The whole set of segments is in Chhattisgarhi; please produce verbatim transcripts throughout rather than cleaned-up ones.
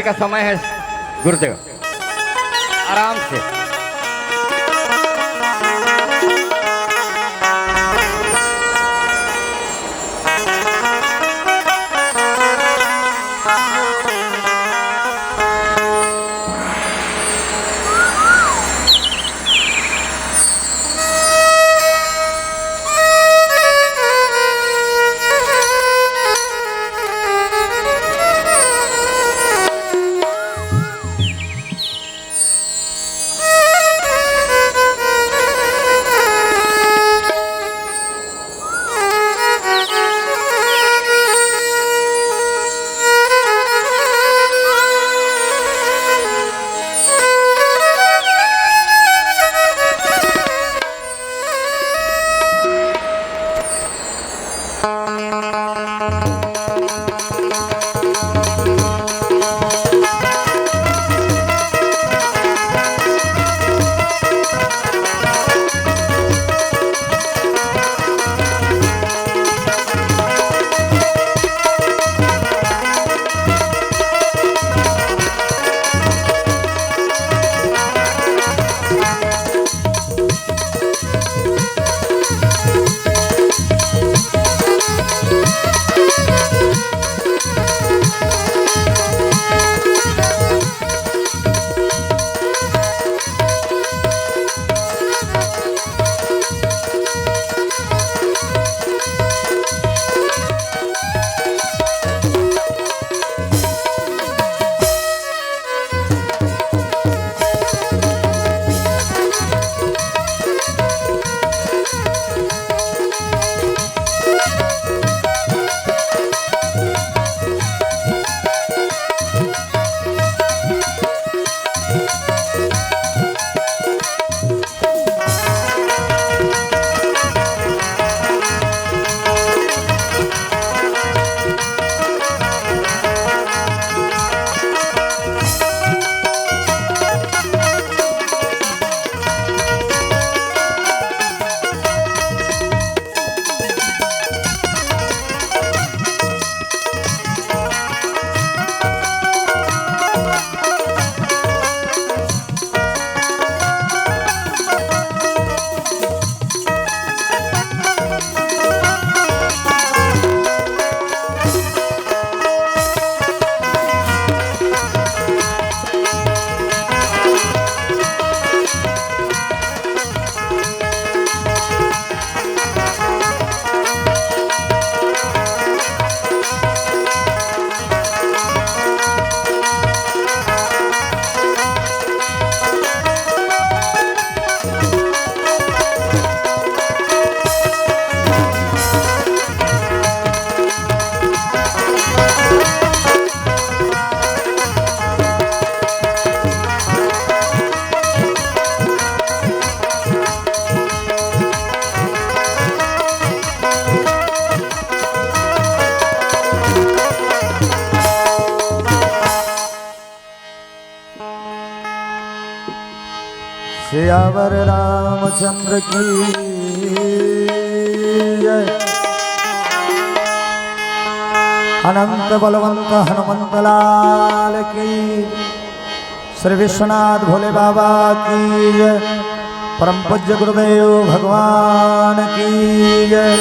का समय है गुरुदेव, आराम से। सियावर रामचंद्र की जय। अनंत बलवंत हनुमंत लाल की, श्री विश्वनाथ भोले बाबा की जय, परम पूज्य गुरुदेव भगवान की जय।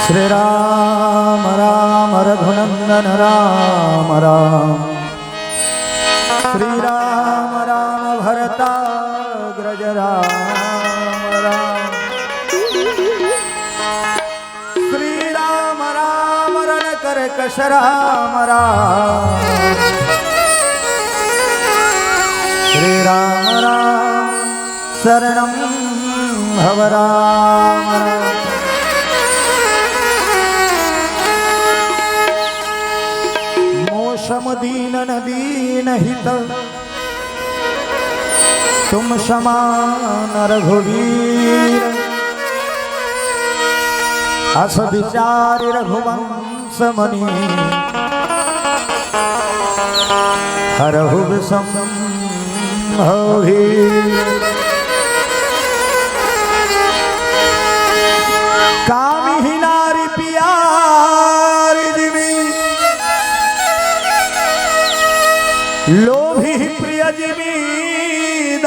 श्री राम राम रघुनंदन राम राम, श्री राम राम भरताग्रज राम राम, श्री राम राम रण कर्कश राम राम, श्री राम राम शरणं भव राम। मो सम दीन न दीन हित तुम समान रघुवीर। अस विचार रघुवंश मनि हरहु विषम भव भीर। कामिहि नारि पियारि जिम लोभी प्रिय जिमीदार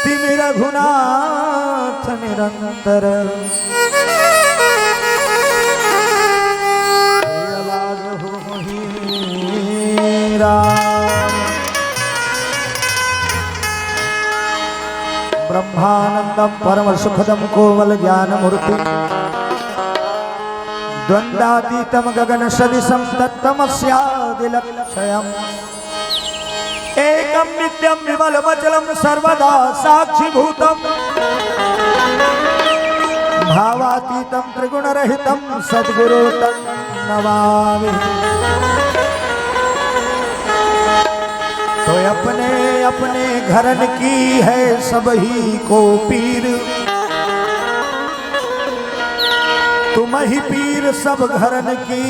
तिमि रघुनाथ निरंतर। प्रिय बाजहु मोहि राम। ब्रह्मानंदम परम सुखदम कोमल ज्ञान मूर्ति द्वंद्वातीतम गगन सदृशम तत्तमस्यादिलक्ष्यम एकम नित्यम विमलमचलम सर्वदा साक्षिभूतम भावातीतम त्रिगुण रहितम सद्गुरु तम नमामि। तो अपने अपने घरन की है सबही को पीर, तुम ही पीर सब घरन की।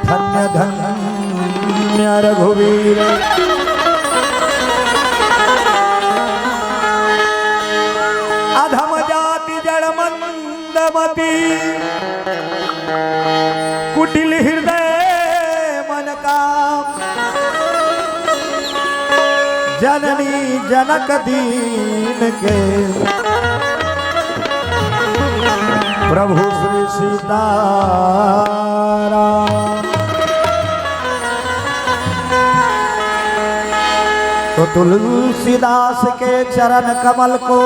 धन्य धन्य रघुवीर। अधम जाति जड़ मंदमति कुटिल हृदय मन का जननी जनक दीन के प्रभु श्री सीताराम। तो तुलसीदास के चरण कमल को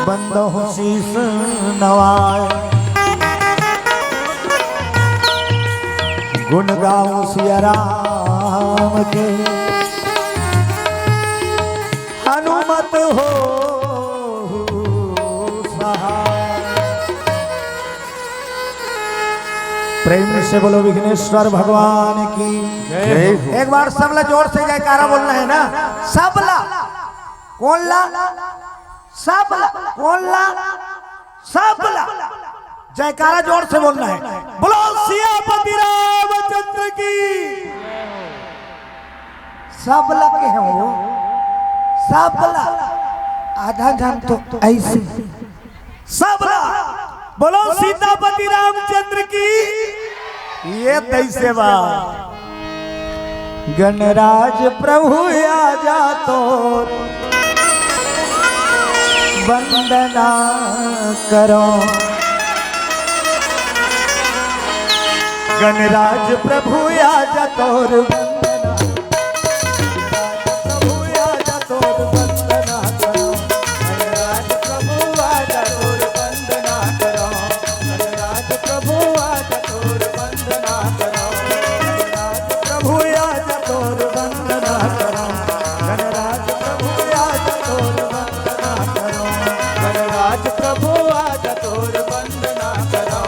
बंदहु शीश नवाए। गुण गाऊं सिया राम के हनुमत हो सहाय। प्रेम से बोलो विघ्नेश्वर भगवान की। जय हो। एक बार सबला जोर से जयकारा बोलना है ना, सबला। कौन ला? सबला। कौन ला? सबला। जयकारा जोर से बोलना है। बोलो सियापति रामचंद्र की। सबला के हैं वो, सबला। आधा झन तो ऐसे। सबला। बोलो सीतापति रामचंद्र की। ये तैसे बा। गणराज प्रभु आजा तोर वंदना करो। गणराज प्रभु आजा तोर वंदना। प्रभु आजा तोर वंदना करो। गणराज प्रभु आजा तोर वंदना करो। गणराज प्रभु आजा तोर वंदना करो। गणराज प्रभु आजा तोर वंदना करो। गणराज प्रभु आजा तोर वंदना करो। गणराज प्रभु आजा तोर वंदना करो।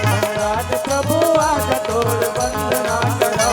गणराज प्रभु आजा तोर वंदना करो।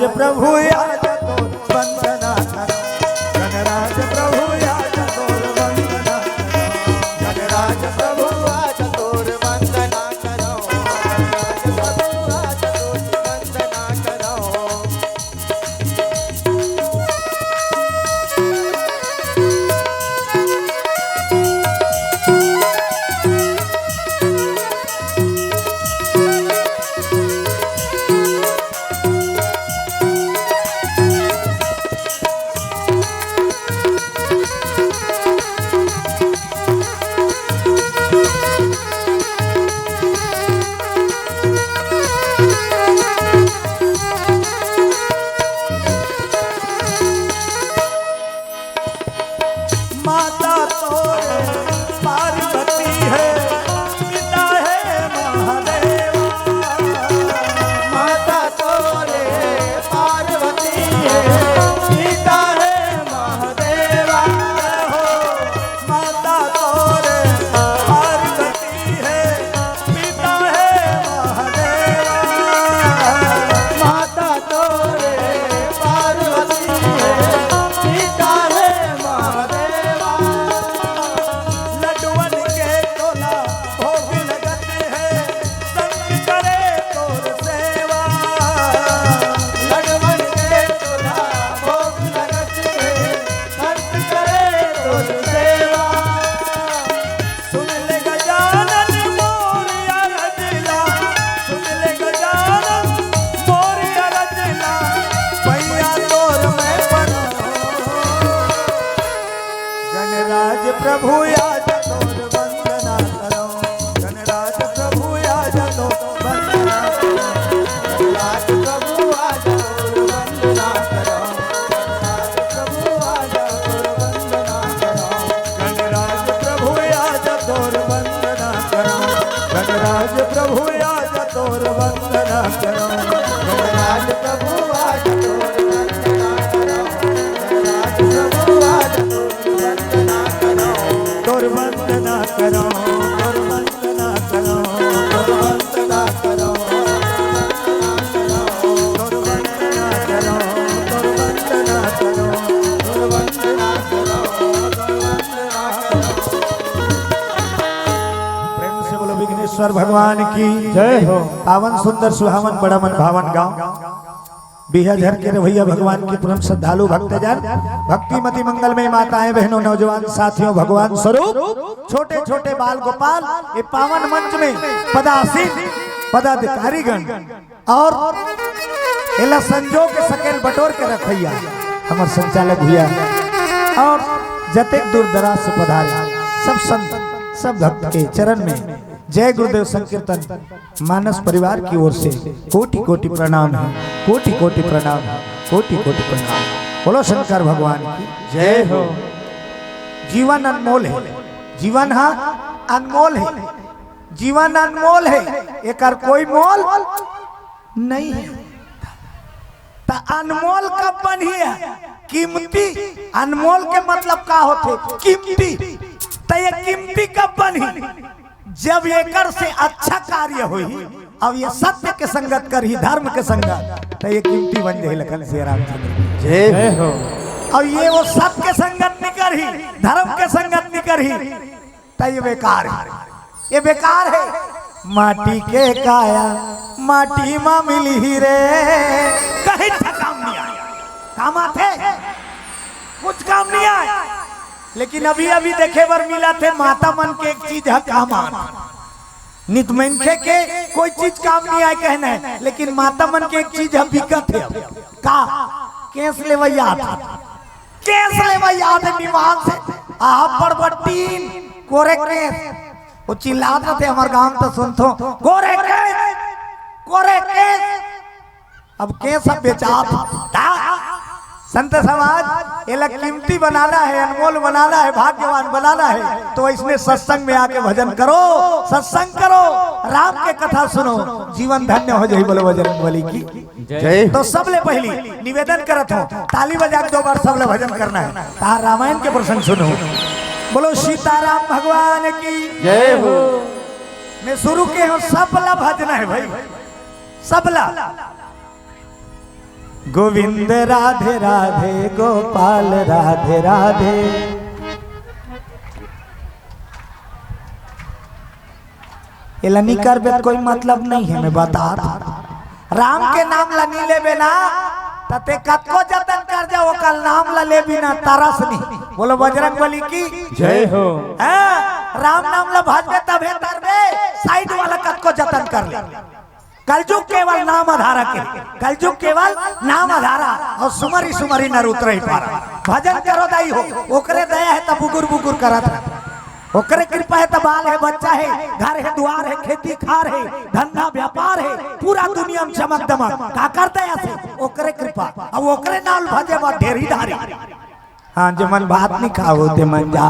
प्रभु आज तोर वंदना करो, गणराज प्रभु आज तोर वंदना करो, गणराज प्रभु आज तोर वंदना करो, गणराज प्रभु आज तोर वंदना करो। माता तोरे पार्वती है, पिता है महादेवा। माता तोरे पार्वती है, पिता है महादेवा। हो, माता तोरे पार्वती है, पिता है महादेवा। माता तोरे पार्वती है, पिता है महादेवा। लड्डुअन के तोला भोग लगत है, संत करे तोर सेवा। लड्डुअन के तोला भोग लगत है, संत करे तोर सेवा। सुन ले गजानन मोर अरजला, सुन ले गजानन मोर अरजला, पैया तोर मैं परो। गणराज प्रभु आज तोर वंदना करो, गणराज प्रभु आज तोर वंदना करो, गणराज प्रभु आज तोर वंदना करो। प्रभु आजा तोर वंदना करो। गणराज प्रभु आजा तोर वंदना करो। गणराज प्रभु आजा तोर वंदना करो। गणराज प्रभु आजा तोर वंदना करो। गणराज प्रभु आजा तोर वंदना करो। तोर वंदना करो, तोर वंदना करो, तोर वंदना करो, तोर वंदना करो, तोर वंदना करो, तोर वंदना करो, तोर वंदना करो। प्रेम से बोलो विघ्नेश्वर भगवान की जय हो। पावन सुंदर सुहावन बड़ा मन भावन गाँव। बिहाझर के रवैया भगवान के परम श्रद्धालु भक्तजन, भक्तिमती मंगलमय माताएं, बहनों, नौजवान साथियों, भगवान स्वरूप छोटे छोटे बाल गोपाल ये पावन मंच में पदासीन पदाधिकारीगण और एला संजो के सकेल बटोर के रखैया हमर संचालक भैया और जतेक दूर दराज से पधारे सब संत सब भक्त के चरण में जय गुरुदेव संकीर्तन मानस परिवार की ओर से कोटि कोटि प्रणाम है, कोटि कोटि प्रणाम है, कोटि कोटि प्रणाम। बोलो शंकर भगवान की जय हो। जीवन अनमोल है, जीवन हा अनमोल है, जीवन अनमोल है, एकर कोई मोल नहीं है। त अनमोल कब बनही? कीमती। अनमोल के मतलब का होथे? कीमती। त ये कीमती कब बनही? जब एकर से अच्छा कार्य होही, अब ये सत्य के संगत करही, धर्म के संगत, त ये कीमती बन जाही। लखन सिया रामचंद्र की जय हो। अब ये वो सत्य के संगत नहीं करही, धर्म के संगत नहीं करही, त ये बेकार है, ये बेकार है। माटी के काया माटी मा मिलही रे, कहीं ठा काम नहीं आय। काम आथे? कुछ काम नहीं आय। लेकिन अभी अभी देखे बर मिलत हे, माता मन के एक चीज ह काम आत। नित मनखे के कोई चीज काम नहीं आय कहना है, लेकिन माता मन के एक चीज ह बिकत हे। अब का? केस लेवइया आत। केस लेवइया आत निमान से, आ बड़ बड़ टीन कोरे केस। वो चिल्लात रथे, हमर गांव त सुनथो, "कोरे केस, कोरे केस।" अब केस अब बेचात। ता संत समाज, एला कीमती बनाना है, अनमोल बनाना है, भाग्यवान बनाना है, तो इसने सत्संग में आके भजन करो, सत्संग करो, राम के कथा सुनो, जीवन धन्य हो जाही। बोलो बजरंग बली की जय। तो सबले पहली निवेदन करत हूँ, ताली बजा के दो बार सबले भजन करना है। तार रामायण के प्रसंग सुनो। बोलो सीताराम भगवान की जय हो। मैं शुरू के हूँ, सबला भजना है भाई, सबला। गोविंद राधे राधे, गोपाल राधे राधे। एला नी करबे त कोई मतलब नहीं है, मैं बता। राम के नाम ला नी लेबे ना, त ते कतको जतन कर जा, ओकर नाम ला लेबे ना, तरस नहीं। बोलो बजरंग बली की जय हो। हाँ, राम नाम ला भजबे तभे तरबे, साइड वाला कतको जतन कर ले। कलजुग केवल नाम आधारा के, कलजुग केवल नाम आधारा, अउ सुमरी सुमरी नर उतरहि पारा। भजन करो दाई हो, ओकरे दया हे त बुगुर बुगुर करत रह, ओकरे कृपा हे त बाल हे, बच्चा हे, घर हे, दुआर हे, खेती खार हे, धंधा व्यापार हे, पूरा दुनिया में चमक दमक। काकर दया से? ओकरे कृपा। अब ओकरे नाम भजे बर ढेरी धारी। हाँ, जे मन भात नहीं खाओ ते मन जा,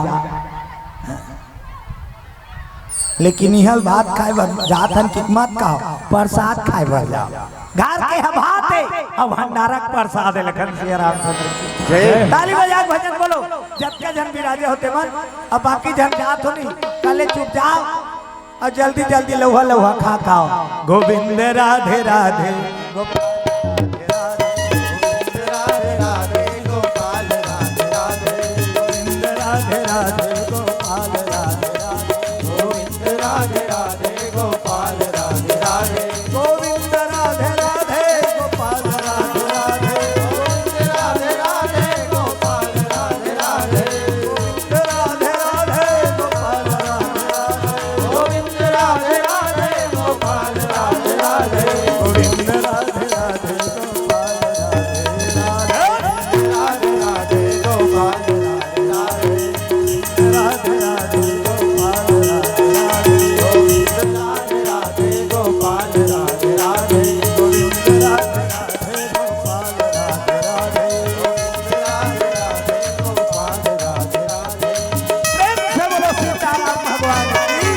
लेकिन इहल भात खाए बर जात हन कि मत खाओ, प्रसाद खाए बर जाओ। घर के ह भात हे, अब भंडारा के प्रसाद हे। लखन सिया रामचंद्र की जय। ताली बजा के भजन बोलो। जतका झन बिराजे हो ते मन, अब बाकी झन जात हो नहीं, काले चुप जाओ। अउ जल्दी जल्दी लउहा लउहा खा खाओ। गोविंद राधे राधे, गोपाल राधे राधे, गोविंद राधे राधे, गोपाल राधे राधे, गोविंद राधे राधे, गोपाल राधे राधे, गोविंद राधे राधे, गोपाल राधे राधे, गोविंद राधे राधे, गोपाल राधे राधे, गोविंद राधे राधे, गोपाल राधे राधे। राधे राधे गोपाल राधे राधे। गोविंद राधे राधे गोपाल राधे राधे। गोविंद राधे राधे गोपाल राधे राधे। राधे राधे गोपाल राधे राधे। राधे राधे गोपाल राधे राधे। गोविंद राधे राधे गोपाल राधे राधे। गोविंद राधे राधे गोपाल राधे राधे। गोविंद राधे राधे गोपाल राधे राधे। प्रेम से बोलो सीताराम भगवान की।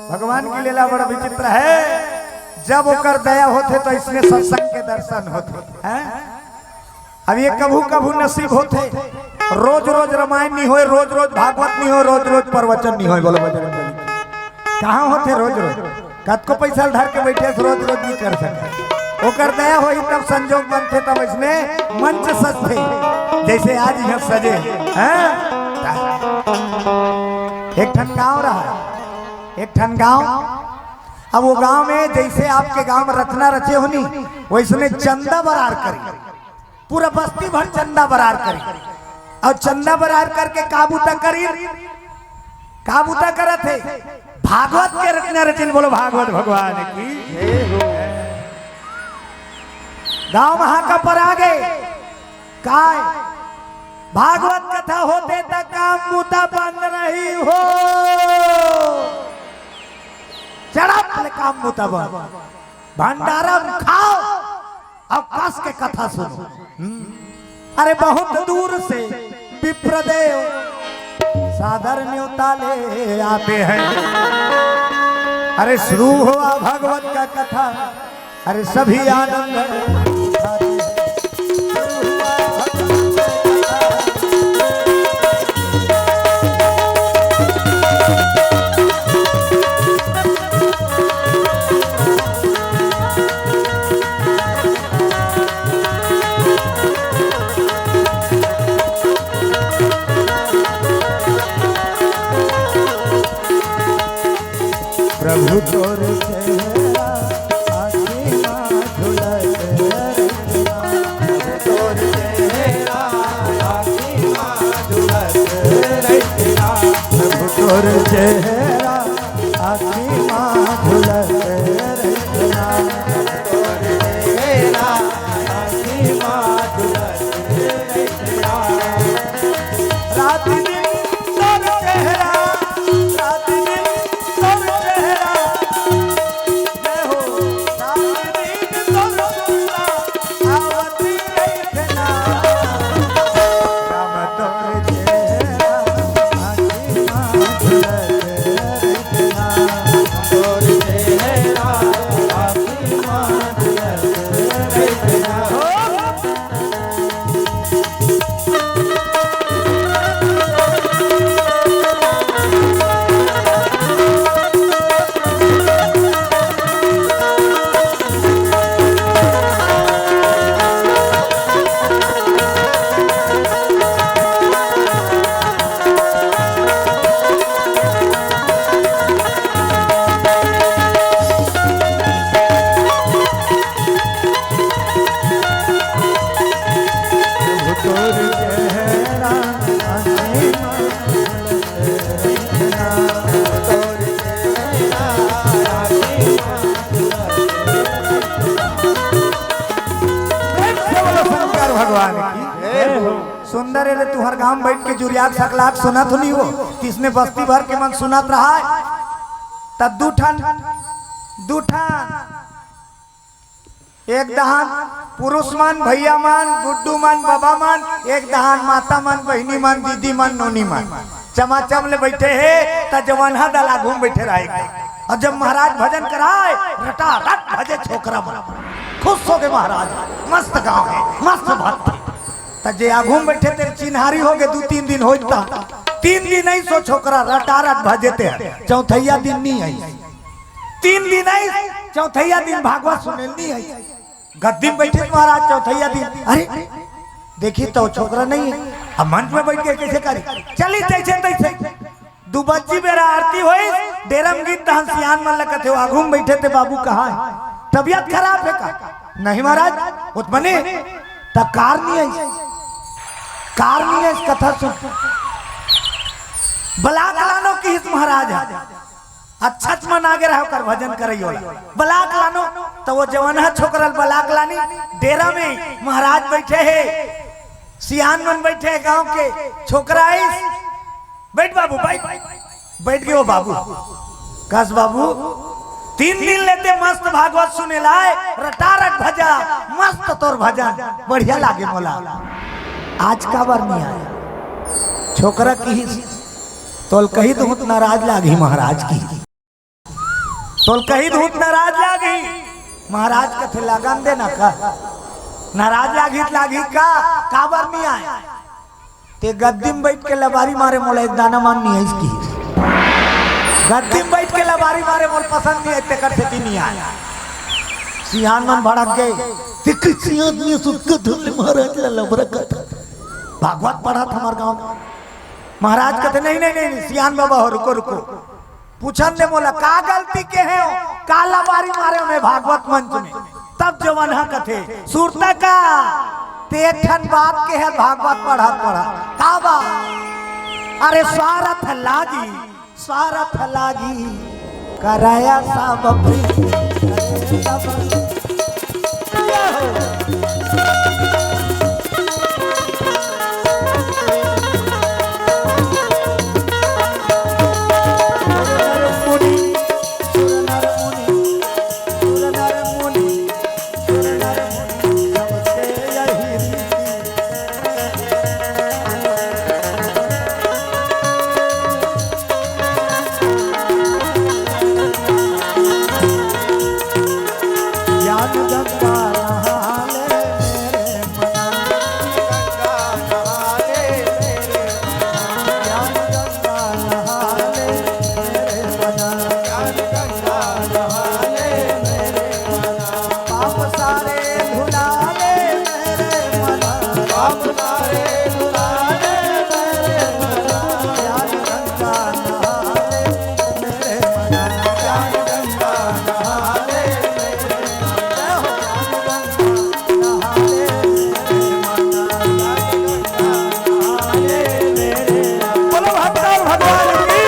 भगवान की लीला बड़ा विचित्र है। जब ओकर दया होथे तो इसमें सत्संग के दर्शन होथे हैं। अब ये कभू कभू नसीब होथे, रोज रोज रामायण नहीं होय, रोज रोज भागवत नहीं होय, रोज रोज प्रवचन नहीं होय। बोलो बजरंग बली। कहाँ होथे रोज रोज? कतको पैसा धर के बैठे से रोज रोज नहीं कर सके। ओकर दया होही तब संजोग बनथे, तब इसमें मंच सजथे, जैसे आज यहाँ सजे हैं। एक ठन गांव रहा, एक ठन गांव। अब वो गांव में जैसे आपके गांव में रचना रचे होनी, वैसने चंदा बरार करी, पूरा बस्ती भर चंदा बरार करी। अउ चंदा बरार करके का बूता करी? का बूता करत हे? भागवत के रचना रचिन। बोलो भागवत भगवान की। गांव महाका पर आ गए। काय? भागवत कथा होथे त काम बूता बंद नहीं हो। चढ़प ले काम बूता बंद। भंडारा में खाओ, अब कस के कथा सुनो। हम्म। अरे बहुत दूर से विप्रदेव सादर न्योता ले आते हैं। अरे शुरू हुआ भागवत का कथा, अरे सभी आनंद उठाते हैं। प्रभु तोर चेहरा आँखी मा झुलत रहिना। प्रभु तोर चेहरा आँखी मा झुलत रहिना। प्रभु तोर चेहरा आँखी मा झुलत रहिना। प्रभु तोर चेहरा आँखी मा झुलत रहिना। रात दिन तोर चेहरा, रात दिन तोर चेहरा, जय हो। रात दिन तोर चेहरा आवत रहिना। राम तोर चेहरा आँखी मा झुलत प्रेम से बोलो शंकर भगवान की। सुंदर है रे, तुहर गांव बैठ के जुरियात सकलात सुनत हो नहीं हो, किसने बस्ती भर के मन सुनत रहा है। तब दू ठन, दू ठन, एक दहान पुरुष मन, भैया मन, गुड्डू मन, बाबा मन, एक दहान माता मन, बहिनी मन, दीदी मन, नोनी मन, चमाचम ले बैठे हे। त जवान ह दला घूम बैठे रहा एक दहान। और जब महाराज भजन कराए, रटा रट भजे छोकरा मन, खुश हो गए महाराज। मस्त गांव है, मस्त भक्त है। त जे आघू में बैठे तेरे चिन्हारी हो गए, दू तीन दिन होता, तीन दिन ऐसो छोकरा रटा रट भजे ते, चौथैया दिन नहीं आई। तीन दिन आई, चौथैया दिन भागवत सुने नहीं आई। गद्दी में बैठे महाराज चौथैया दिन, अरे देखी तो छोकरा नहीं है, अब मंच में बैठ के कैसे करी, चली जैसे तैसे। दू बज्जी बेरा आरती होइस, डेरा में गीत तहन सियान मन ल कथे, आघू में बैठे ते बाबू कहाँ है? तबीयत खराब है का? नहीं महाराज, वो तो बने, त कार नहीं आई, कार नहीं आई, कथा सुन। बलाक लानो किहिस महाराज है, अच्छा मन आगे रहो कर भजन करैयो ला। बलाक लानो, त वो जवनहा छोकरल बलाक लानी, डेरा में महाराज बैठे है, सियान मन बैठे है, गांव के छोकरा आइस, बैठ बाबू, बैठ। बैठ गए वो बाबू। कस बाबू, तीन दिन लेते मस्त भागवत सुने लाए, रटारट भजा, मस्त तोर भजन, बढ़िया लागे मोला। आज काबर नहीं आया? छोकरा किहिस, तोल कही दूत नाराज लागी महाराज की। तोल कही दूत नाराज लागी। महाराज कथे लगन देना का? नाराज लागी त लागी का? काबर नहीं आए? ते गद्दी में बैठ के लबारी मारे मोला एक दाना मान नहीं आइस की। गद्दी में बैठ के लबारी मारे मोला पसंद नहीं आए, तेकर सेती नहीं आए। सियान मन भड़क गए। ते किसी आदमी सुत के धुन ले महाराज ला लबरा करता। भागवत पढ़त हमर गांव। महाराज कथे, "नहीं, नहीं, नहीं, नहीं, सियान बाबा हो, रुको, रुको।" पूछन दे मोला, का गलती के हे हो? का लबारी मारे में भागवत मंच में? तब जवनहा कथे, "सुरता का, ते एक ठन बात के हे भागवत पढ़त पढ़त।" का बात? अरे स्वारथ लागी, स्वारथ लागी, कराया सब प्रीति, सब ज्ञान गंगा नहा ले मेरे मना। गंगा नहा ले मेरे मना। ज्ञान गंगा नहा ले मेरे मना। ज्ञान गंगा नहा ले मेरे मना। पाप सारे धुला ले मेरे मना। पाप सारे धुला ले मेरे मना। ज्ञान गंगा नहा ले मेरे मना। ज्ञान गंगा नहा ले मेरे मना। ज्ञान गंगा नहा ले मेरे मना। ज्ञान गंगा नहा ले मेरे मना। बोलो भक्तों भगवान की।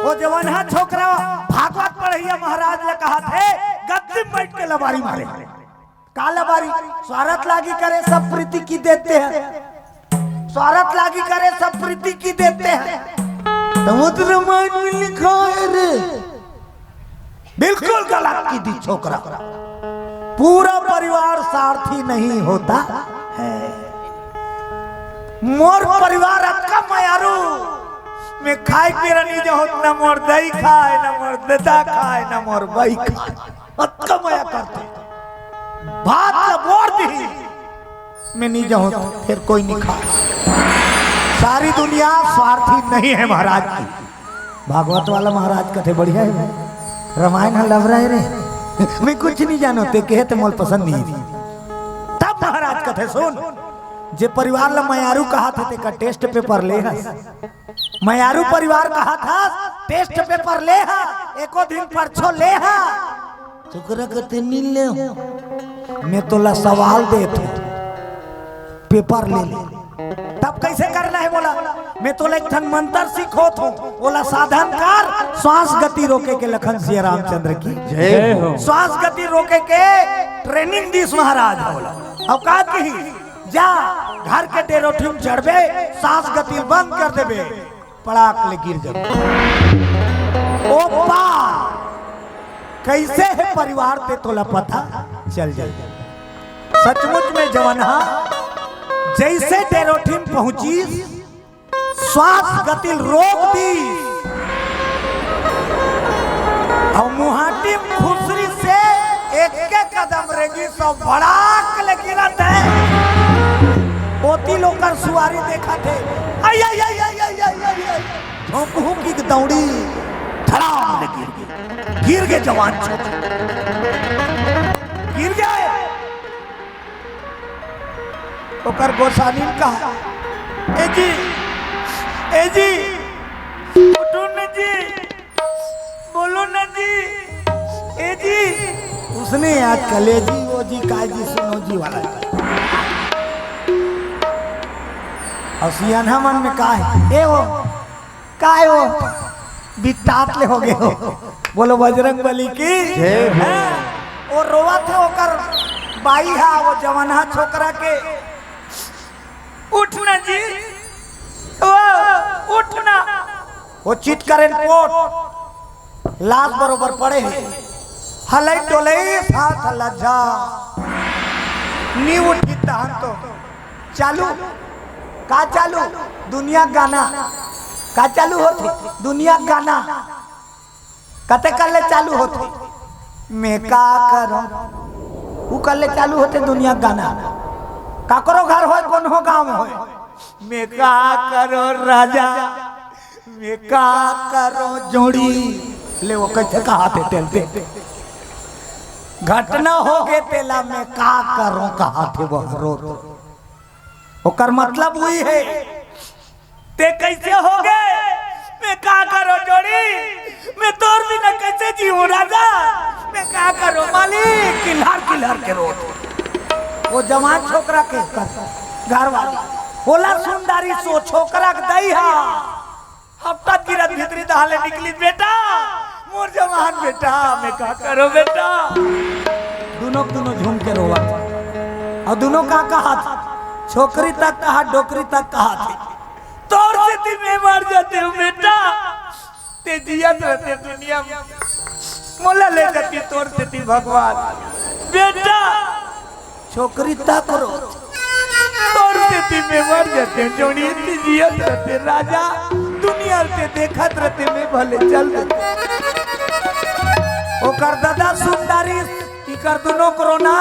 वो जवनहा छोकरा भागवत पढ़ैया महाराज ला कहाथे, गद्दी में बैठ के लबारी मारे। का लबारी? स्वारथ लागी करे सब प्रीति की देते हैं। स्वारथ लागी करे सब प्रीति की देते हैं। तो वो तो रामायण में लिखा है रे। बिल्कुल गलत की दी छोकरा। पूरा परिवार स्वार्थी नहीं होता है। मोर परिवार अतका मयारू, मैं खाए के बेरा नहीं जाहूं, ना मोर दाई खाए, ना मोर ददा खाए, ना मोर बाई खाए। अतका मया करते। भात ला बोर दिही, मैं नहीं जाहूं, फिर कोई नहीं खाए। सारी दुनिया स्वार्थी नहीं है महाराज की। भागवत वाला महाराज कथे बढ़िया है, रामायण ह लबरा है रे। मैं कुछ नहीं जानो, ते कहे ते मोल पसंद नहीं। तब महाराज कथे सुन, जे परिवार ला मयारू कहाथे तेकर test paper ले हस। मयारू परिवार कहाथस, test paper ले हा, एको दिन परछो ले हा। छोकरा कथे नहीं ले हूं। मैं तोला सवाल देत हूं। पेपर ले ले। तब कैसे करना है बोला, मैं तो एक ठन मंत्र सिखोत हूँ, बोला साधन कर, श्वास गति रोके के लखन सिया रामचंद्र की। जय हो। श्वास गति रोके के ट्रेनिंग दीस महाराज बोला। अब का कही, जा घर के डेरोठी म चढ़बे, सांस गति बंद कर देबे, पड़ाक ले गिर जाबे। ओ पार कैसे है परिवार ते तोला पता चल जाए। सचमुच में जवनहा जैसे डेरोठी म पहुंची, श्वास गति रोक दी और मुहाटी म खुसरी से एक के कदम रेंगी सो भड़ाक ले गिरत है। ओती लोकर सुवारी देखत हे, आई आई आई आई आई आई आई आई, झोंकहू की दौड़ी, धड़ाम ले गिर गे, गिर गे जवान छोकरा, गिर गे। ओकर गोसानी कहा, ए जी, ए जी, उठो न जी, बोलो न जी, ए जी। उसने याद कर ले जी, वो जी, काय जी, सुनो जी वाला। और सियाना मन में का है, ए वो, काय वो बितात ले हो गए हो। बोलो बजरंग बली की। जय हो। हैं? वो रोवत है ओकर बाई हा, वो जवाना छोकरा के, उठ ना जी, ओ, उठ ना। वो चित करें पोट, लाश बरोबर पड़े है, हलई डोलई साथ लज्जा, नी उठी तहन तो चालू, का चालू? दुनिया गाना। का चालू होथे? दुनिया गाना। कते कर ले चालू होथे? मैं का करो, उ कर ले चालू होथे दुनिया गाना। काकरो घर होय, कोनो गांव होय, मैं का करो राजा, मैं का करो जोड़ी। ले वो कैसे कहा थे तेल ते, घटना हो गए तेला, मैं का करो कहा थे वो रोत। ओकर मतलब हुई है, ते कैसे हो गए? मैं का करो जोड़ी, मैं तोर बिना कैसे जीऊं राजा, मैं का करो मालिक, किल्हर किल्हर के रोत। वो जवान छोकरा के कर, घर वाली बोला सुंदरी सो छोकरा के दई हा। हफ्ता गिरत भीतरी दहाले निकली, बेटा, मोर जवान बेटा, मैं का करो बेटा। दोनों दोनों झूम के रोवत, और दोनों का कहा था, छोकरी तक कहा, डोकरी तक कहा थे, तोर सेती मैं मर जाते हूँ बेटा, ते जियत रहते दुनिया में, मोला ले जाती तोर सेती भगवान, बेटा। छोकरी तक रो, तोर सेती मैं मर जाते, जोड़ी ते जियत रहते राजा, दुनिया ते देखत रहते, मैं भले चल देते। ओकर दादा सुंदरी, इकर दुनो कोरोना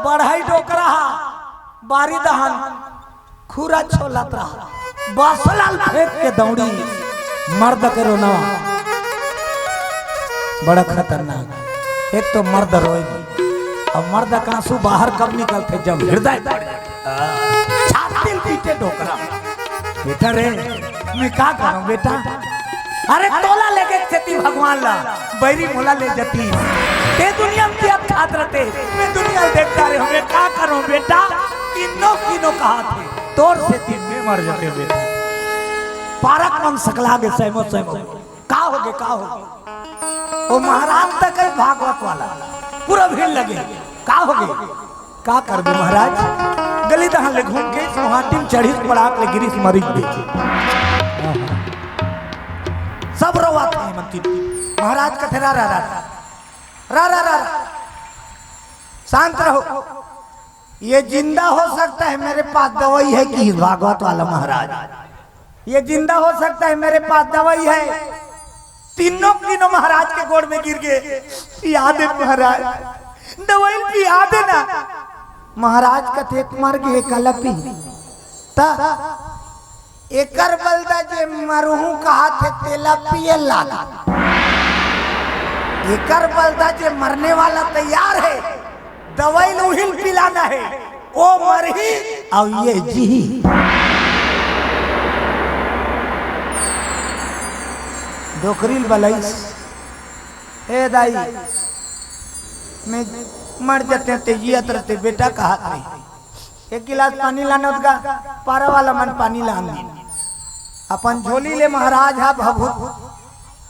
बढ़ई डोकरा हा, बारी दहन खुरा छोलत रहा, बसलाल फेंक के दौड़ी, मर्द के रोना बड़ा खतरनाक। एक तो मर्द रोए, अब मर्द का आंसू बाहर कब निकलते? जब हृदय छाती पीटे डोकरा। बेटा रे, मैं का करूं बेटा? अरे तोला लेके चेती भगवान ला, बैरी मोला ले जती। ते दुनिया में दिया खात रहते, मैं दुनिया में देखता रहे, मैं का करूं बेटा? तीनों तीनों कहा थे, तोर सेती मैं मर जाते बेटा। पारक मन सकला गे सैमो सैमो। का होगे, का होगे? ओ महाराज तक है भागवत वाला, पूरा भीड़ लगे। का होगे? का करबे महाराज? गली दहां ले घूम के इस मुहाटी में चढ़िस, पड़ाक ले गिरिस, मरिस दे। सब रोवत हे मंत्री। महाराज कथे, "रा, रा, रा, रा, रा, रा, रा, रा। शांत रहो। ये जिंदा हो सकता है, मेरे पास दवाई है," कि भागवत वाला महाराज। ये जिंदा हो सकता है, मेरे पास दवाई है। तीनों तीनों महाराज के गोड़ में गिर गए, "पिया दे महाराज, दवाई पिया दे ना।" महाराज कथे, "मर गए कलपी।" त एकर बलदा जे मरहूं कहा थे, तेला पिए लाग। एकर बलदा जे मरने वाला तैयार है, दवाई ल उही ल पिलाना हे, ओ मरही अउ ये जीही। डोकरी ल बलइस, "ए दाई, मैं मर जतेंव ते जियत रहते बेटा," कहत रही। एक गिलास पानी लानोत गा, पारा वाला मन पानी लान दिन। अपन झोली ले महाराज हा भभूत,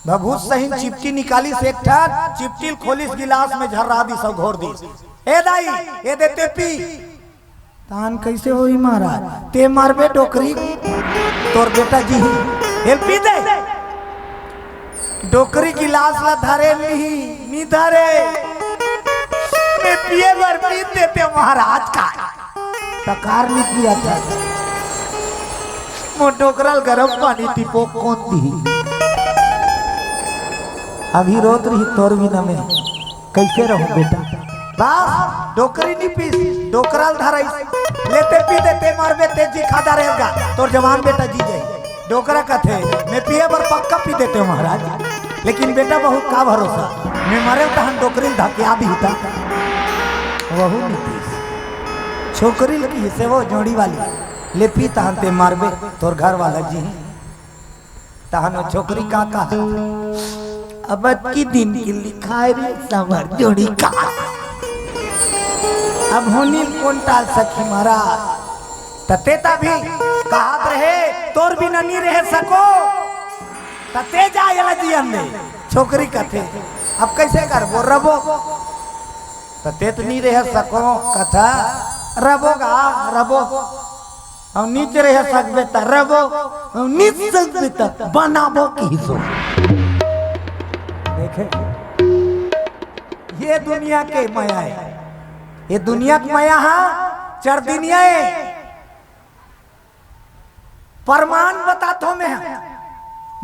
भभूत सहित चिपटी निकालिस एक ठन, चिपटी ल खोलिस गिलास में झर्रा दिस अउ घोर दिस। ए दाई, ए दे ते पी। तान कइसे होही महाराज? ते मारबे डोकरी, तोर बेटा जी ही। ए ल पी दे। डोकरी गिलास ला धरे नहीं, नी धरे। मैं पिए बर पी देते महाराज का। तकार नी पिया था। मोर डोकरा ल गरम पानी टिपो कोन दी? अभी रोत रही तोर बिना मैं। कइसे रहूं बेटा? बस, डोकरी नी पीस, डोकरा ल धरइस। ले ते पी दे, ते मरबे, ते जी खादा रहेगा, तोर जवान बेटा जी जाई। डोकरा कथे, "मैं पिए बर पक्का पी देते हूँ महाराज, लेकिन बेटा बहू का भरोसा, मैं मरे तहन डोकरी ल धकिया भी था।" वहू नी पीस। छोकरी ल किहिसे वो जोड़ी वाली, "ले पी तहन ते मरबे, तोर घर वाला जी।" तहन वो छोकरी का कहा, "अब अतकी दिन के लिखाय रे समर जोड़ी का। अब होनी ल कोन टाल सकी महाराज?" त ते तभी कहत रहे, "तोर बिना नी रह सको।" त ते जा एला जियन दे। छोकरी कथे, "अब कइसे करबो, रबो?" त ते त नी रह सको, कथा, "रबो गा, रबो।" अउ नीच रह सकबे त रबो, अउ नीच सकबे त बनाबो किहिसो। देखे, ये दुनिया के मया हे, ये दुनिया के मया हा चरदिनिया हे। प्रमाण बताथो मैं,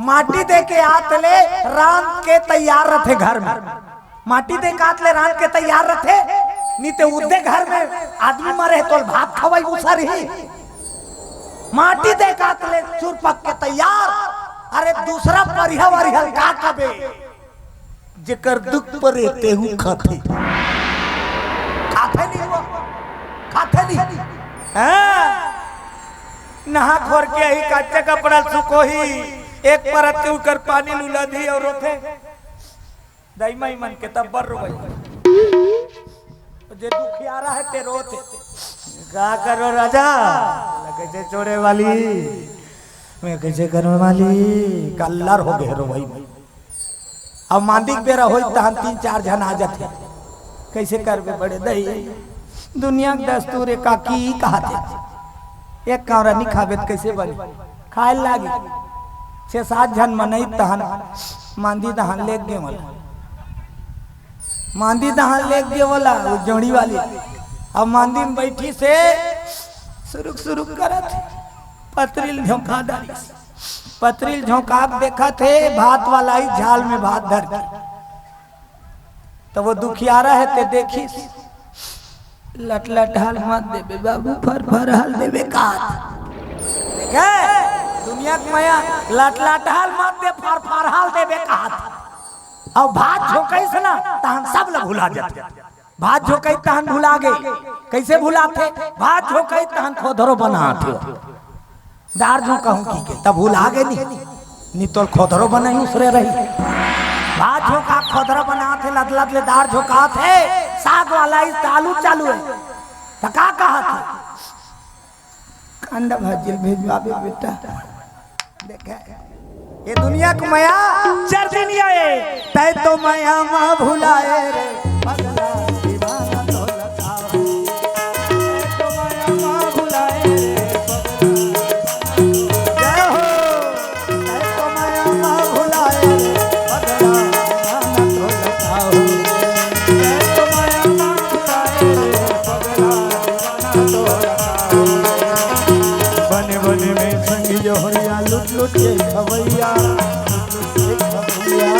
माटी दे के आत ले रांध के तैयार रथे घर में। माटी दे कात ले रांध के तैयार रथे, नी ते उद्दे घर में आदमी मरे हे, तोल भात खवाई उसा रही। माटी दे कात ले चुरपक के तैयार। अरे दूसरा परिहा वरिहा ल का कबे, जेकर दुख परे तेहू खाथे। खाथे नी वो, खाथे नी। हाँ? नहा खोर के ही कच्चा कपड़ा सुखोही, एक परत के ऊपर पानी लुला दी अउ रोथे। दाई माई मन के तब बर रोवई। जे दुखियारा हे ते रोथे। का करो राजा? लगे जे चोरे वाली। मैं कइसे करो वाली? कल्लर हो गए रोवई में। अब मांदी के बेरा होई तहन तीन चार झन आ जाथे। कइसे करबे बड़े दाई? दुनिया के दस्तूर हे काकी कहथे। एक कौरा नी खाबे त कइसे बने? खाय लागी। छे सात झन मनई तहन मांदी तहन लेग गे मला। मांदी तहन लेग गे मला, वो जोड़ी वाली। अब मांदी में बइठिस हे, सुरुक सुरुक करत हे। पतरी ल झोंका डारिस। पतरी ल झोंका के देखत हे, भात वाला ही झाल में भात धर के। त वो दुखियारा हे ते देखिस, लटलटहा ल मत देबे बाबू, फरफरहा ल देबे कात। देखे, दुनिया के मया, लटलटहा ल मत दे, फरफरहा ल देबे कात। अउ भात झोंकइस ना, तहन सब ल भुला जाथे। भात झोंकई तहन भुला गे। कइसे भुलाथे? भात झोंकई तहन खोधरो बनाथे। दार झोंकहूं कहिके, तब भुला गे नी। नी तोल खोधरो बनई उसरे रही। भात झोंका खोधरो बनाथे, लदलद ले दार झोंकाथे, साग वाला इस आलू चालू हे। त का कहत हे? कांदा भाजी ल भेजवाबे बेटा। देखे, ये दुनिया के मया चरदिनिया हे। तै तो मया मा भुलाए रे पगला, दीवाना तोला का हो। तै तो मया मा भुलाए रे पगला, दीवाना तोला का हो। जय हो। तै तो मया मा भुलाए रे पगला, दीवाना तोला का हो। तै तो मया मा भुलाए रे पगला, दीवाना तोला का हो। बने बने में संगी जोहरिया लुट लुट के खवैया, लुट लुट के खवैया।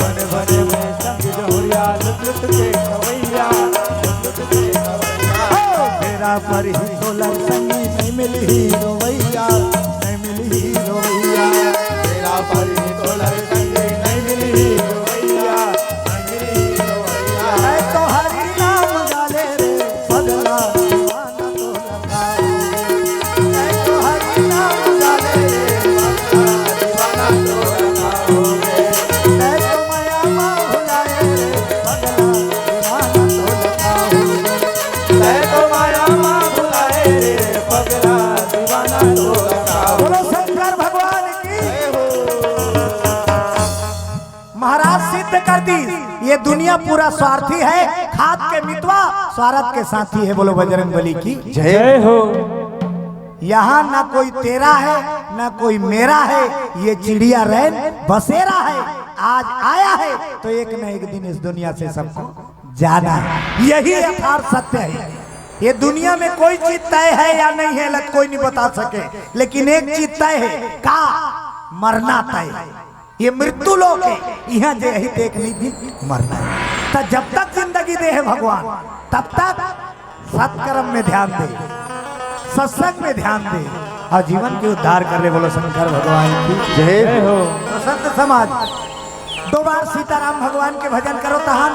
बने बने में संगी जोहरिया लुट लुट के खवैया, लुट लुट के खवैया। हो, बेरा पर ही तोला संगी नहीं मिली रोवैया, नहीं मिली रोवैया। बेरा पर ही तोला संगी नहीं मिली रोवैया, नहीं मिली रोवैया। मैं तो हरि नाम गाले रे पगला, दीवाना तोला कर दी। ये दुनिया पूरा स्वार्थी है, खात के मितवा, स्वार्थ के साथी है। बोलो बजरंग बली की। जय हो। यहाँ ना कोई तेरा है, ना कोई मेरा है, ये चिड़िया रैन बसेरा है। आज आया है तो एक न एक दिन इस दुनिया से सबको जाना है, यही यथार्थ सत्य है। ये दुनिया में कोई चीज तय है या नहीं है, लत कोई नहीं बता सके, लेकिन एक चीज तय है, का मरना तय है। ये मृत्यु लोक है, यहाँ जे यही देख नहीं भी मरना है। तो जब तक जिंदगी दे है भगवान, तब तक सत्कर्म में ध्यान दे, सत्संग में ध्यान दे और जीवन के उद्धार कर ले। बोलो शंकर भगवान की जय हो। तो संत समाज, दो बार सीताराम भगवान के भजन करो, तहान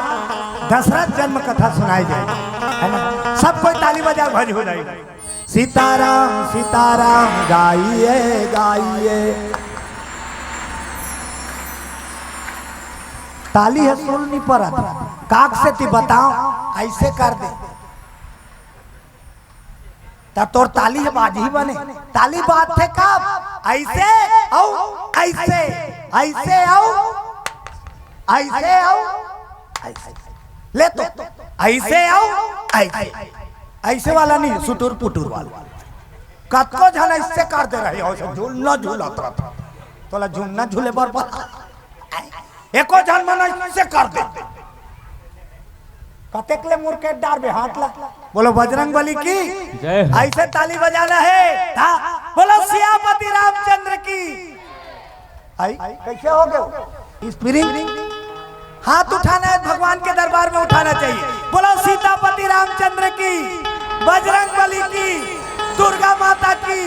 दशरथ जन्म कथा सुनाई जाए, है ना? सब कोई ताली बजा, भज हो जाए। सीताराम सीताराम गाइए गाइए। ताली है सुन नहीं परत, काक से ती बताओ, ऐसे कर दे। त तोर ताली ह बाजही बने। ताली बाजथे कब? ऐसे अउ ऐसे, ऐसे अउ ऐसे अउ ऐसे। ले तो ऐसे अउ ऐसे, ऐसे वाला नहीं, सुटुर पुटुर वाला। कतको झन ऐसे कर दे रहे हो, झूलना झूलत रहत। तोला झूलना झूले बर बता। एको झन मन ऐसे कर दे। कतेक ले मुरकेट डारबे हाथ ला। बोलो बजरंग बली की जय हो। ऐसे ताली बजाना है। हाँ, बोलो सियापति रामचंद्र की। आई, कैसे हो गए? स्प्रिंग। हाथ उठाना है, भगवान के दरबार में उठाना चाहिए। बोलो सीतापति रामचंद्र की, बजरंग बली की, दुर्गा माता की,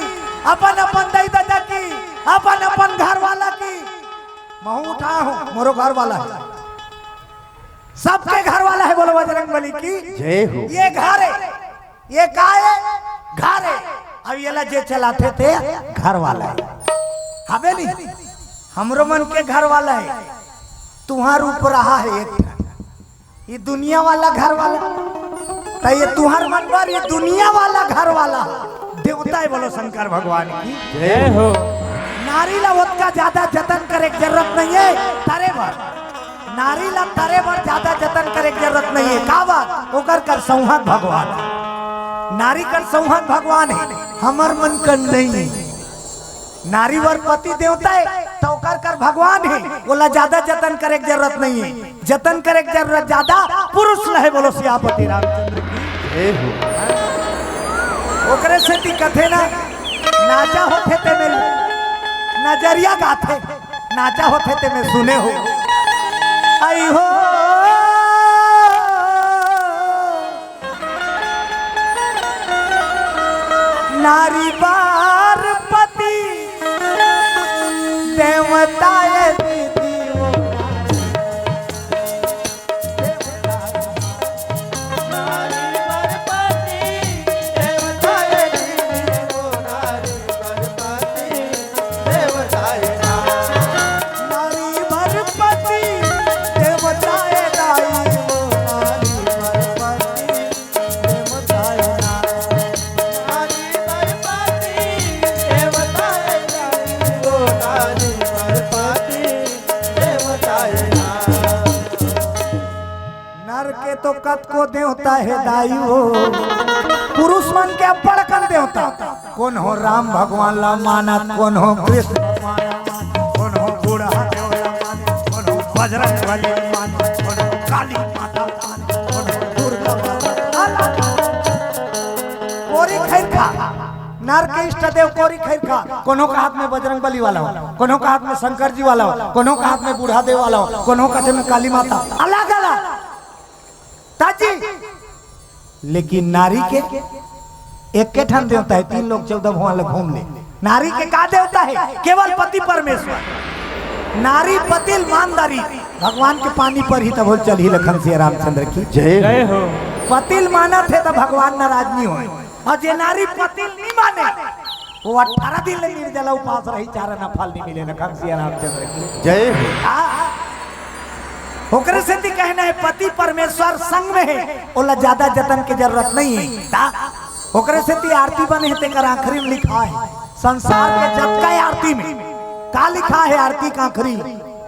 अपन अपन दाई ददा की, अपन अपन घर वाला की। महू उठाया हूँ, मोरो घर वाला है, सबके घर वाला है। बोलो बजरंग बली की जय हो। ये घर है, ये काय है? घर है। अब ये ला जे चलाथे ते घर वाला है, हवे नहीं? हमरो मन के घर वाला है। तुहार ऊपर रहा है एक ठन, ये दुनिया वाला घर वाला। त ये तुहार मन पर ये दुनिया वाला घर वाला देवता है। बोलो शंकर भगवान की जय हो। नारी ला ओतका ज्यादा जतन करे के जरूरत नहीं है तरे बर। नारी ला तरे बर ज्यादा जतन करे के जरूरत नहीं है। का बात? ओकर कर संहत भगवान है। नारी कर संहत भगवान है, हमर मन कर नहीं। नारी बर पति देवता है, तो ओकर कर भगवान है, ओला ज्यादा जतन करे के जरूरत नहीं है। जतन करे के जरूरत ज्यादा पुरुष ला है। बोलो सियापति रामचंद्र की। जय हो। ओकरे सेती कथे ना, नाचा होथे ते में नजरिया गाथे, नाचा होथे ते में सुने हो। आई हो नारी बार पति देवता ये दीदी हो। नारी भर पति देवता ए दाई हो, नारी भर पति देवता ए दाई। नारी भर पति देवता ए दाई हो, नारी भर पति देवता ए दाई। नर के तो कतको देवता हे दाई हो, पुरुष मन के अब्बड़ कन देवता। कोन हो राम भगवान ला मानत, कोन हो कृष्ण, कोन हो बूढ़ा देव ला मानत, कोन हो बजरंग बली ला मानत, कोन हो काली माता ला मानत, कोन हो दुर्गा माता ला मानत। कोरी खैर खा, नर के इष्ट देव कोरी खैर खा। कोनो का हाथ में बजरंग बली वाला हो, कोनो का हाथ में शंकर जी वाला हो, कोनो का हाथ में बूढ़ा देव वाला हो, कोनो का हाथ में काली माता, अलग अलग। ताजी। लेकिन नारी के एक के ठन देवता है, तीन लोक चौदह भुवन ल घूम ले। नारी के का देवता है? केवल पति परमेश्वर। नारी पतिल मानदारी, भगवान के पानी पर ही तब चल ही लखन सिया रामचंद्र की जय। जय हो। पतिल मानत है तो भगवान नाराज नहीं होए। और जे नारी पतिल नहीं माने, वो अठारह दिन ले निर्जला उपास रही, चार आना फल नहीं मिले। लखन सिया रामचंद्र की जय हो। हाँ, हाँ। ओकरे सेती कहना है, पति परमेश्वर संग में है, ओला ज्यादा जतन के जरूरत नहीं है। ता ओकरे सेती आरती बने है, तेकर आखिरी में लिखा है, संसार के जतका आरती में का लिखा है, आरती का आखिरी,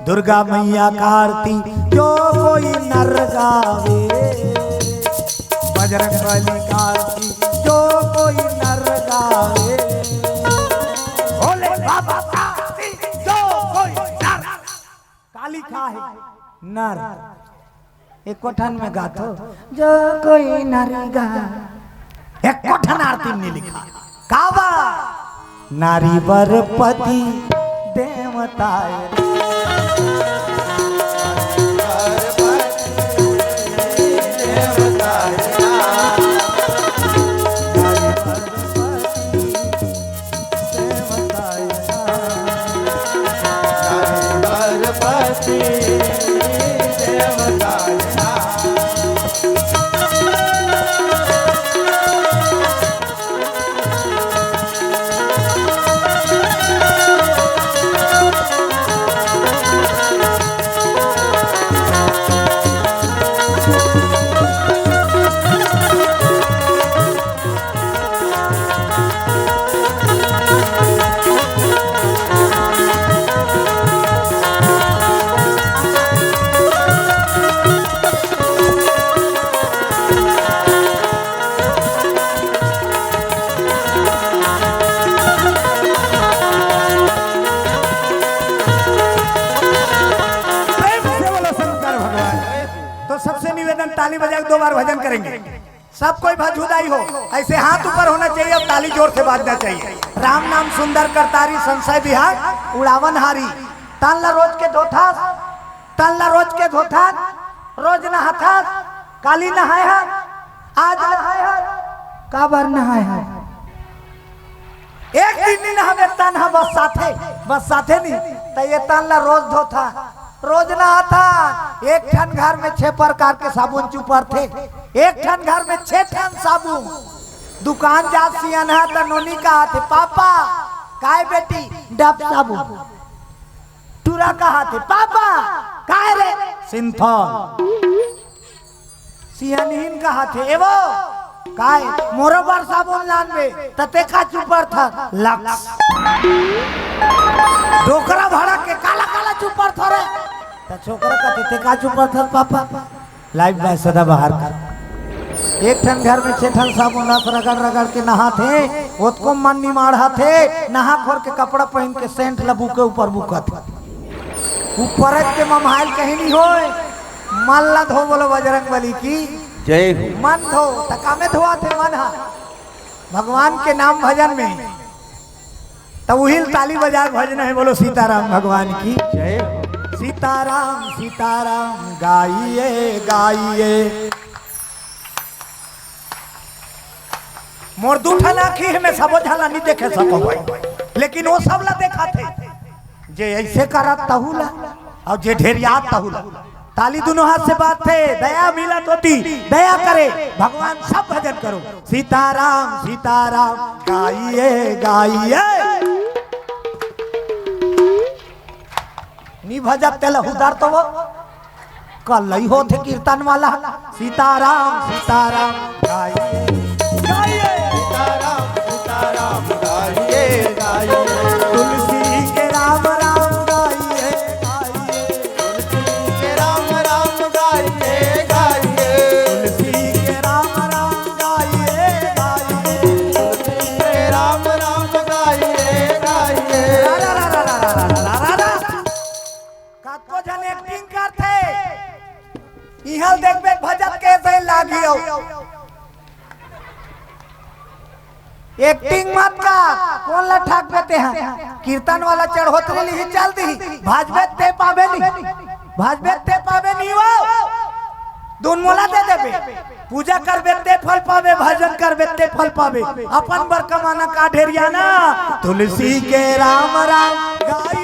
दुर्गा मैया का आरती जो कोई नर गावे, बजरंग बली का आरती जो कोई नर गावे, भोले बाबा का आरती जो कोई नर। काली का हे नर। एको ठन में गाथो, जो कोई नारी गा। एको ठन आरती में नहीं लिखा। काबर? नारी बर पति देवता ए। प्रेम से बोलो शंकर भगवान। तो सबसे निवेदन, ताली बजा के दो बार भजन करेंगे। सब कोई भजहुदाई हो, ऐसे हाथ ऊपर होना चाहिए और ताली जोर से बाजना चाहिए। राम नाम सुंदर करतारी, संशय विहार उड़ावन हारी। तन ला रोज के धोथस, तन ला रोज के धोथस, रोज नहाथस, काली नहाए हस, आज नहाए हस, काबर नहाए हस? एक दिन नी नहाबे, तन ह बस्साथे, बस्साथे नी, त ये तन ला रोज धोथा, रोज नहाथा। एक ठन घर में छह प्रकार के साबुन चुपरथे, एक ठन घर में छह ठन साबुन। दुकान जात सियान ह त नोनी कहाथे, "पापा, काय बेटी?" "डब साबुन।" टूरा कहाथे, "पापा, काय रे?" "सिंथॉल।" सियानहिन कहाथे, "ए वो, काय मोरो बर साबुन लानबे?" "त ते का चुपरथस?" "लक्स।" "डोकरा भाड़ा के काला काला चुपरथस रे?" त छोकरा कहाथे, "ते का चुपरथस पापा?" लाइव बाय सदाबहार कर। एक ठन घर में छह ठन साबुन रस रगड़ रगड़ के नहाथे, ओतको मन निमाढ़ाथे, नहा खोर के कपड़ा पहिन के सेंट ल बुके ऊपर बुकत। ऊपर के मम्हाइल कहीं नहीं होय, मन ला धो बोलो बजरंग बली की जय हो। मन धो, त कामे धोआथे मन हा? भगवान के नाम भजन में। त उहिल ताली बजा के भजना हे, बोलो सीताराम भगवान की जय। सीताराम सीताराम गाइए गाइए। मोर दू ठन आँखी हे, मैं सबो झन ला नी देखे सको भाई, लेकिन वो सब ला देखाथे, जे ऐसे करत तहू ला अउ जे ढेरियात तहू ला। ताली दुनों हाथ से बाजथे, दया मिलत होती, दया करे भगवान, सब भजन करो। सीताराम सीताराम गाइए गाइए। नी भजत तेला हुदर तो वो कलई होथे कीर्तन वाला। सीताराम सीताराम गाइए गाइए। सीताराम सीताराम गाइए गाइए। तुलसी के राम राम गाइए गाइए। तुलसी के राम राम गाइए गाइए। तुलसी के राम राम गाइए गाइए। तुलसी के राम राम गाइए गाइए। रा, रा, रा। कतको झन एक्टिंग करथे, इहाँ देखबे भजत के से लागियो। एक्टिंग मत कर, कोन ला ठगबे तेहा? कीर्तन वाला चढ़ोतरी लिही चल दिही, भजबे ते पाबे नी, भजबे ते पाबे नी वो, दुन मोला दे देबे। पूजा करबे ते फल पाबे, भजन करबे ते फल पाबे, अपन बर कमाना का ढेरियाना। तुलसी के राम राम गाई